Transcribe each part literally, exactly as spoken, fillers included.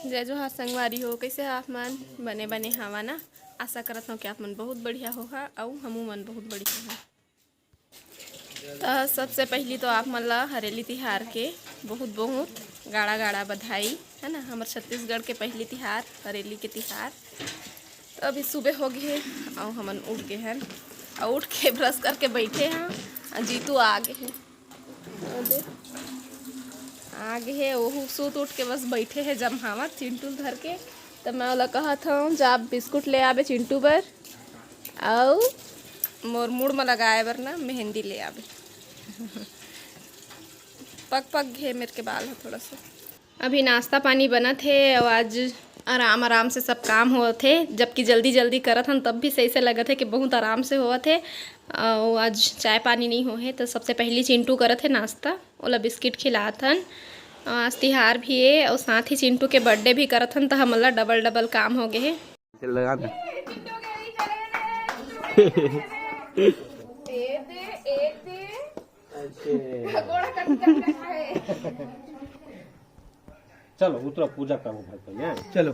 जय जोहार संगवारी हो, कइसे हो आप मन? बने बने हवा ना? आशा करत हूँ कि आप मन बहुत बढ़िया होहा अउ हमू मन बहुत बढ़िया हो। त सबसे पहिली तो आप मन ला हरेली तिहार के बहुत बहुत गाड़ा गाड़ा बधाई, है ना। हमर छत्तीसगढ़ के पहिली तिहार, हरेली के तिहार। तो अभी सुबह हो गए अउ हमन उठ गए हैं, अउ उठ के ब्रश करके बैठे हैं। अउ जीतू आ गए हैं, आ गए हैं, ओहू सूत उठ के बस बैठे हैं जम्हावत चिंटू ल धर के। तो मैं ओला कहत हूँ, जा बिस्कुट ले आबे चिंटू बर, अउ मोर मुड़ में लगाए बर ना मेहंदी ले आबे। पक पक गए मेर के बाल ह थोड़ा सा। अभी नाश्ता पानी बनत हे अउ आज आराम आराम से सब काम होत हे, जबकि जल्दी जल्दी करत हन तब भी सही से लगत हे कि बहुत आराम से होवत हे। अउ आज चाय पानी नहीं हो हे, तो सबसे पहली चिंटू करत हे नाश्ता, ओला बिस्किट खिलात हन। अउ आज तिहार भी हे अउ साथ ही चिंटू के बर्थडे भी करत हन, तो हमन ला डबल डबल काम हो गए हे। चल लगा दे। चलो उतरो, पूजा करो भाई पहले। चलो।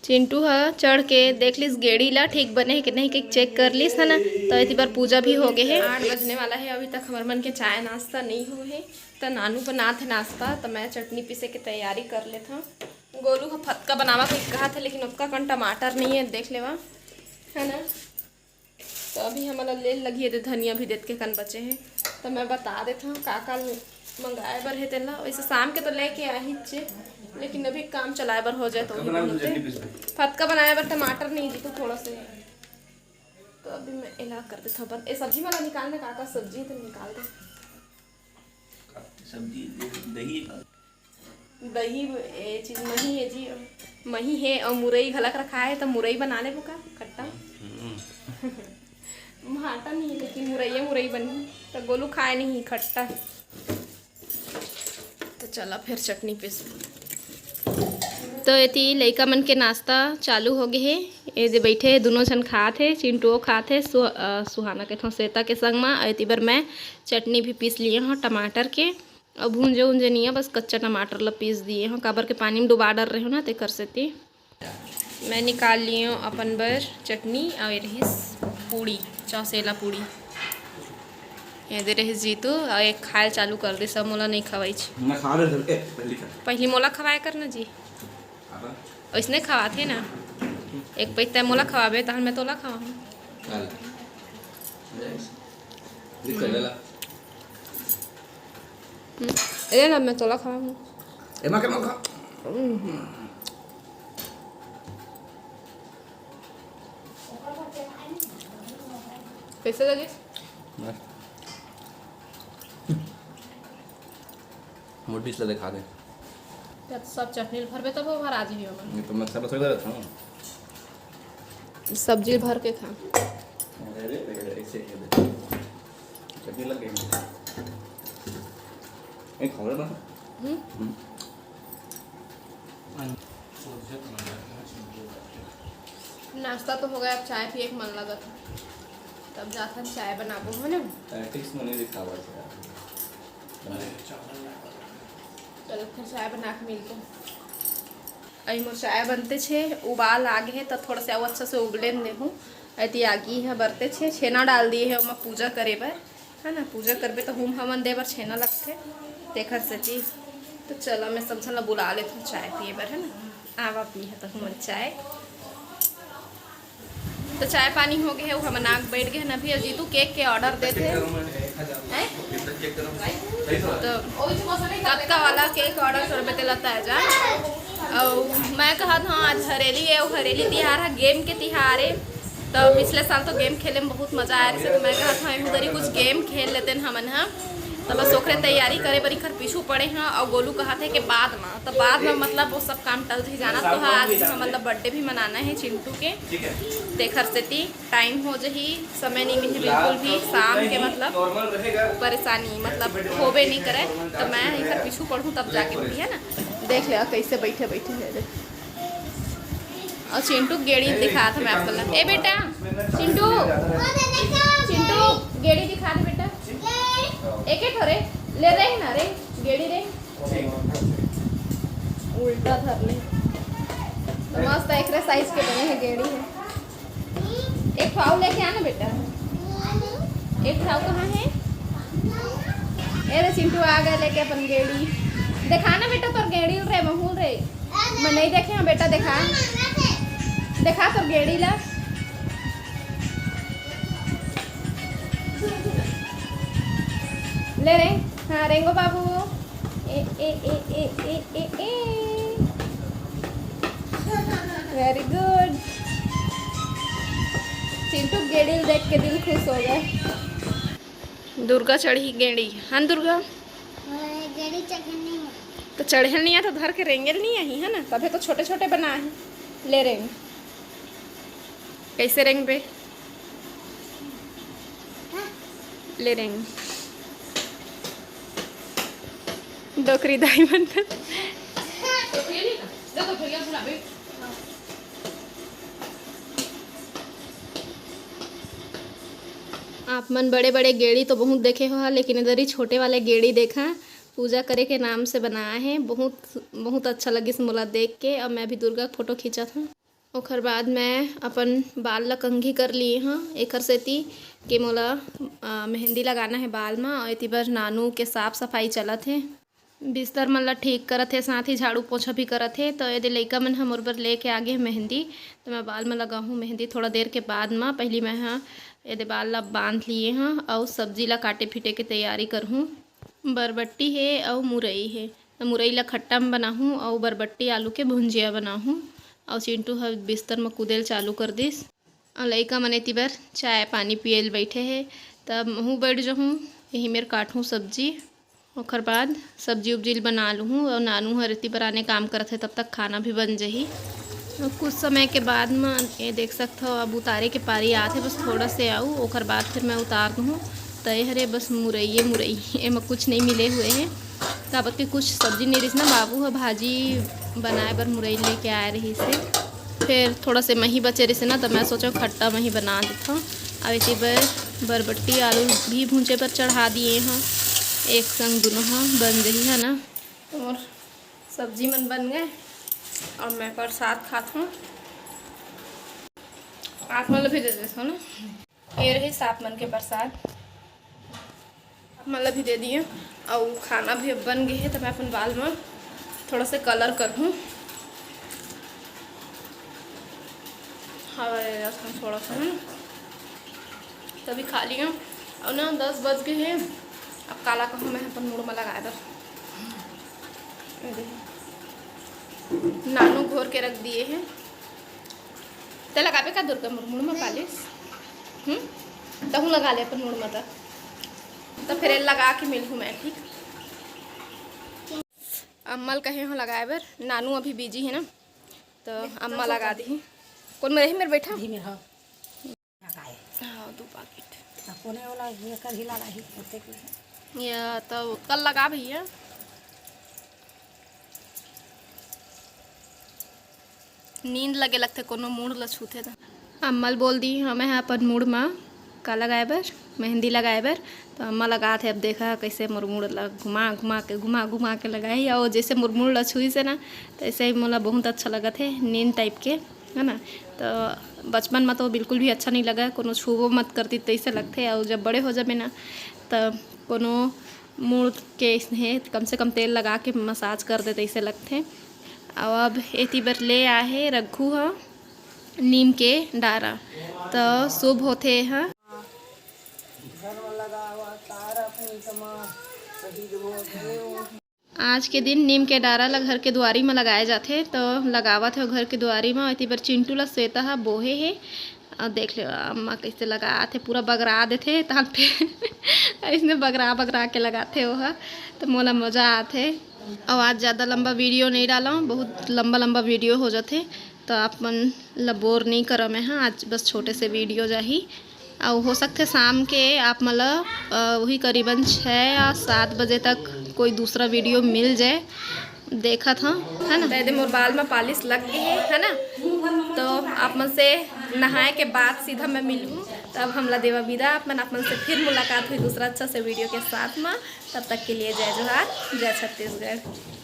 चिंटू ह चढ़ के देख लिस गेड़ी ला ठीक बने हे कि नहीं कि चेक कर लिस, है ना। तो इतनी बार पूजा भी हो गए हे। आठ बजने वाला हे, अभी तक हमर मन के चाय नाश्ता नहीं हो हे। तो नानू बनात हे नाश्ता, तो मैं चटनी पीसे के तैयारी कर लेत हूँ। गोलू ह फतका बनावा के कहा थे, लेकिन ओतका कन टमाटर नहीं है, देख लेवा, है ना। तो अभी हमन ला ले लगिए दे धनिया भी देत के कन बचे हे। तो मैं बता देत हूँ का का मंगाए बर हे तेला। वैसे शाम के तो लेके आही चे, लेकिन अभी काम चलाए बर हो जाए तो वही बहुत हे। फतका बनाए बर टमाटर नहीं जी, तो थोड़ा से। तो अभी मैं एला कर देत हूँ बंद। ए सब्जी वाला निकाल ना, का का सब्जी हे तो निकाल दे। सब्जी दे-, दही का? दही, ए चीज मही हे जी, मही हे अउ मुरई घलक रखा हे, त मुरई बना लेबो का खट्टा? हम्म। भाटा नहीं, लेकिन मुरैया मुरई बनही, त गोलू खाए नहीं खट्टा। तो चला फिर चटनी पीस। तो एती लइका मन के नाश्ता चालू हो गए हे। ए दे बैठे हे, दोनों झन खात हे, चिंटुओ खात हे, सु-, अ, सुहाना के थों श्वेता के संग मा। एती बर मैं चटनी भी पीस लिए हूँ टमाटर के। अब भूंजे उंजे नहीं हे, बस कच्चा टमाटर ला पीस दिए हूँ, काबर के पानी में डुबा डर रहे हो ना, तेकर सेती। मैं निकाल लिए हूँ अपन बर चटनी, अउ ये रहिस पूड़ी, चौसेला पूड़ी। ये दे रहिस जीतू, अउ एक खाए चालू कर दे, सब मोला नहीं खवाइच। मैं खा ले धर के, पहली खा। पहली मोला खवाए कर ना जी। खाबा। ओइसने खवाथे ना, एक पैता मोला खवाबे, तहन मैं तोला खवाहूँ। चल। देख कर लेला। हम्म, ए ना, मैं तोला खवाहूँ। एमा के मौका। कैसे लगे? मस्त। मोर डिश ला दिखा दे। क्या तो सब चटनी भरबे तब वो भर आ जाइए ओमा। ये तो मैं सब थोड़ी रहता हूँ। सब्जी भर के खा। अरे, अरे, अरे, ऐसे ही दे। चटनी लग गई। एक खा ले ना। हम्म। हम्म। नाश्ता तो हो गया, अब चाय पिए के मन लगत हे, तब जाथन चाय बनाबो, है ना? टैक्टिक्स में नहीं दिखावा यार। चलो फिर चाय बना के मिलते हैं। अभी मोर चाय बनते छे, उबाल आ गए हे, तो थोड़ा सा अउ अच्छा से उबले देहूँ। एती आगी हे बरते छे, छेना डाल दिए हे ओमा पूजा करे बर, है ना। पूजा करबे तो होम हवन दे बर छेना लगथे, तेखर सेती। तो चलो मैं सब झन ला बुला लेथूँ चाय पिए बर, है ना। आवा पी है तो हमन चाय। तो चाय पानी हो गए हे, हमन आग बैठ गए हैं अभी। अजीतू केक के ऑर्डर देथे, हैं? तो कतका वाला केक ऑर्डर करबे तेला तय जा। अउ मैं कहत हूँ आज हरेली हे, अउ हरेली तिहार हे, गेम के तिहार हे। तो पिछले साल तो गेम खेले में बहुत मजा आए रहिसे, तो मैं कहत हूँ एहू दरी कुछ गेम खेल लेतेन हमन ह। तो बस ओकरे तैयारी करे बर इखर पीछू पड़े हैं, अउ गोलू कहत हे कि बाद में, तो बाद में मतलब वो सब काम टल जाही, जानत तो हा, आज हमन ला बर्थडे भी मनाना हे चिंटू के, तेखर सेती टाइम हो जाही, समय नहीं मिलही बिल्कुल भी, शाम के मतलब परेशानी मतलब होबे नहीं करे, तो मैं इखर पीछू पड़हूँ तब जाके होही, है ना। देख ले कैसे बैठे बैठे हे, देख। अउ चिंटू गेड़ी दिखात हे मैं आप मन ला। ए बेटा, चिंटू, चिंटू, गेड़ी दिखा दे बेटा। एक एक ठो रे, ले रे ना रे, गेड़ी रे। उल्टा धर ले। मस्त एकरे size के बने हे गेड़ी हे। एक ठो अउ लेके आना बेटा। एक ठो अउ कहाँ हे? ए रे चिंटू आ गए लेके अपन गेड़ी। देखा ना बेटा तोर गेड़ी रे, महूल रे। मैं नहीं देखे हूँ बेटा, देखा। देखा तोर गेड़ी ला। ले रे। हाँ, रेंगो बाबू। ए, ए, ए। Very good। चिंटू गेड़ी देख के दिल खुश हो गए। दुर्गा चढ़ी गेड़ी। हाँ दुर्गा। गेड़ी चढ़े नहीं है। तो चढ़े नहीं है तो धर के रेंगे नहीं आही, है ना? तभे तो छोटे छोटे बना है। ले रेंग। कैसे रेंगबे? ले रेंग। डोकरी दाई मन कर। आप मन बड़े बड़े गेड़ी तो बहुत देखे हो, लेकिन इधर ही छोटे वाले गेड़ी देखा। पूजा करे के नाम से बनाए हे। बहुत, बहुत अच्छा लगिस मोला देख के। अब मैं भी दुर्गा के फोटो खींचत हूँ। ओखर बाद मैं अपन बाल ला कंघी कर लिए हूँ, एखर सेती के मोला, अ, मेहंदी लगाना है बाल मा, और एती बर नानू के साफ सफाई चलत हे। बिस्तर मन ला ठीक करत हे, साथ ही झाड़ू पोछा भी करत हे। तो एदे लइका मन ह मोर बर लेके आगे हे मेहंदी, तो मैं बाल में लगाहूँ मेहंदी थोड़ा देर के बाद मा। पहली मैं ह एदे बाल ला बांध लिए हूँ और सब्जी ला काटे पीटे के तैयारी करहूँ। बरबट्टी हे अउ मुरई हे, त मुरई ला खट्टा में बनाहूँ अउ बरबट्टी आलू के भुंजिया बनाहूँ। अउ चिंटू ह बिस्तर में कूदेल चालू कर दिस। अउ लइका मन एती बर चाय पानी पिए ल बैठे हे, तब महूँ बैठ जहूँ, यही मेर काटहूँ सब्जी। ओकर बाद सब्जी उब्जी ल बना लूहूँ अउ नानू हर एती बर आने काम करत हे, तब तक खाना भी बन जही। कुछ समय के बाद म ये देख सकथव, अब उतारे के पारी आत हे, बस थोड़ा से आऊ, ओकर बाद फिर मैं उतार दूहूँ। त ये हरे बस मुरइये मुरई, एमा कुछ नहीं मिले हुए हे, काबर के कुछ सब्जी नहीं रहिस ना, बाबू ह भाजी बनाए बर मुरई लेके आए रहिस हे। फिर थोड़ा से मही बचे रहिस ना, त मैं सोचा खट्टा मही बना देथव। अब एती बर बरबट्टी आलू भी भूंजे बर चढ़ा दिए हव, एक संग दोनों ह बन जही, है ना। और सब्जी मन बन गए और मैं प्रसाद खात हूँ। आप मन ल भी दे देथव ना, ये रहिस आप मन के प्रसाद, आप मन ल भी दे दिए। और खाना भी अब बन गए है, तो मैं अपन बाल में थोड़ा से कलर करहूँ। हवा दे देथव थोड़ा सा, है ना, तभी खा लियो। और ना दस बज गए हैं, अब काला कहूँ मैं अपन मुड़ में लगाए बर। ये देखो, नानू घोर के रख दिए हैं। ते लगाबे का दुर्गा मुड़, मुड़ में पालिस? हम्म, तहूँ लगा ले अपन मुड़ में। त तो फिर लगा के मिलहूँ मैं, ठीक? अम्मा ल कहे हो लगाए बर, नानू अभी बिजी है ना, तो अम्मा लगा दी। कौन में रही मेरे बैठा? जी मेरे, हाँ। लगाए। हाँ, दो पैकेट। अब कोने वाला ये कर ही लगा ही, ओते के। या तो कल लगा भैया। नींद लगे लगथे कोनो मुड़ ल छूथे त। अम्मा ल बोल दी हमें ह अपन मुड़ म का लगाए बर, मेहंदी लगाए बर। तो अम्मा लगात हे। अब देखा कैसे मोर मुड़ ल घुमा घुमा के, घुमा घुमा के लगाही। और जैसे मोर मुड़ ल छुई से ना, तो ऐसे ही मोला बहुत अच्छा लगत हे, नींद टाइप के, है ना। तो बचपन में तो बिल्कुल भी अच्छा नहीं लगा, कोनो छूबो मत करती तैसे लगथे। और जब बड़े हो जाबे ना, तो कोनो मुड़ के इसने कम से कम तेल लगा के मसाज कर दे तैसे लगथे। और अब एती बर ले आहे रघु ह नीम के डारा, तो शुभ होथे ह। आज के दिन नीम के डारा ला घर के दुआरी म लगाए जाथे, तो लगावत हे घर के दुआरी म। एती बर चिंटू ला श्वेता ह बोहे हे। और देख ले अम्मा कैसे लगात हे, पूरा बगरा देथे, तहाँ पे ऐसने बगरा बगरा के लगाथे ओहा, तो मोला मजा आथे। और आज ज़्यादा लंबा वीडियो नहीं डाला, बहुत लंबा लंबा वीडियो हो जाथे, तो आप मन ला बोर नहीं करा मैं, हाँ, आज बस छोटे से वीडियो जाही। और हो सकथे शाम के आप मन ला, अ, वही करीबन छः या सात बजे तक कोई दूसरा वीडियो मिल जाए, देखत हव, है ना। तो एदे मोर बाल में पालिश लग गए है, है ना। तो आप मन से नहाए के बाद सीधा मैं मिलहूँ, तब हमला देवा विदा। आप मन, आप मन से फिर मुलाकात हुई दूसरा अच्छा से वीडियो के साथ में। तब तक के लिए जय जोहार, जय छत्तीसगढ़।